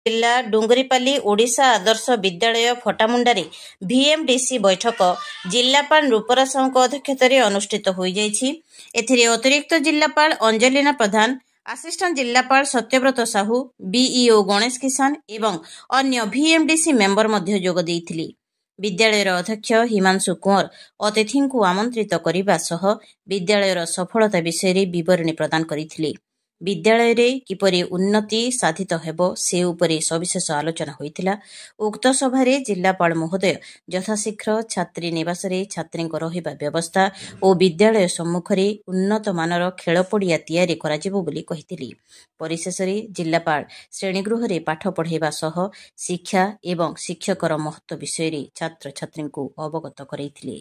ଜିଲ୍ଲା ଡୁଙ୍ଗୁରିପାଲି ଓଡ଼ିଶା ଆଦର୍ଶ ବିଦ୍ୟାଳୟ ଫଟାମୁଣ୍ଡାରେ ଭିଏମ୍ଡିସି ବୈଠକ ଜିଲ୍ଲାପାଳ ନୃପରା ସାହୁଙ୍କ ଅଧ୍ୟକ୍ଷତାରେ ଅନୁଷ୍ଠିତ ହୋଇଯାଇଛି। ଏଥିରେ ଅତିରିକ୍ତ ଜିଲ୍ଲାପାଳ ଅଞ୍ଜଲିନା ପ୍ରଧାନ, ଆସିଷ୍ଟାଣ୍ଟ ଜିଲ୍ଲାପାଳ ସତ୍ୟବ୍ରତ ସାହୁ, ବିଇଓ ଗଣେଶ କିଷାନ ଏବଂ ଅନ୍ୟ ଭିଏମ୍ଡିସି ମେମ୍ବର ମଧ୍ୟ ଯୋଗ ଦେଇଥିଲେ। ବିଦ୍ୟାଳୟର ଅଧ୍ୟକ୍ଷ ହିମାଂଶୁ କୁଅଁର ଅତିଥିଙ୍କୁ ଆମନ୍ତ୍ରିତ କରିବା ସହ ବିଦ୍ୟାଳୟର ସଫଳତା ବିଷୟରେ ବିବରଣୀ ପ୍ରଦାନ କରିଥିଲେ। ବିଦ୍ୟାଳୟରେ କିପରି ଉନ୍ନତି ସାଧିତ ହେବ ସେ ଉପରେ ସବିଶେଷ ଆଲୋଚନା ହୋଇଥିଲା। ଉକ୍ତ ସଭାରେ ଜିଲ୍ଲାପାଳ ମହୋଦୟ ଯଥାଶୀଘ୍ର ଛାତ୍ରୀ ନିବାସରେ ଛାତ୍ରୀଙ୍କ ରହିବା ବ୍ୟବସ୍ଥା ଓ ବିଦ୍ୟାଳୟ ସମ୍ମୁଖରେ ଉନ୍ନତମାନର ଖେଳପଡ଼ିଆ ତିଆରି କରାଯିବ ବୋଲି କହିଥିଲେ। ପରିଶେଷରେ ଜିଲ୍ଲାପାଳ ଶ୍ରେଣୀଗୃହରେ ପାଠ ପଢ଼ାଇବା ସହ ଶିକ୍ଷା ଏବଂ ଶିକ୍ଷକର ମହତ୍ତ୍ୱ ବିଷୟରେ ଛାତ୍ରଛାତ୍ରୀଙ୍କୁ ଅବଗତ କରାଇଥିଲେ।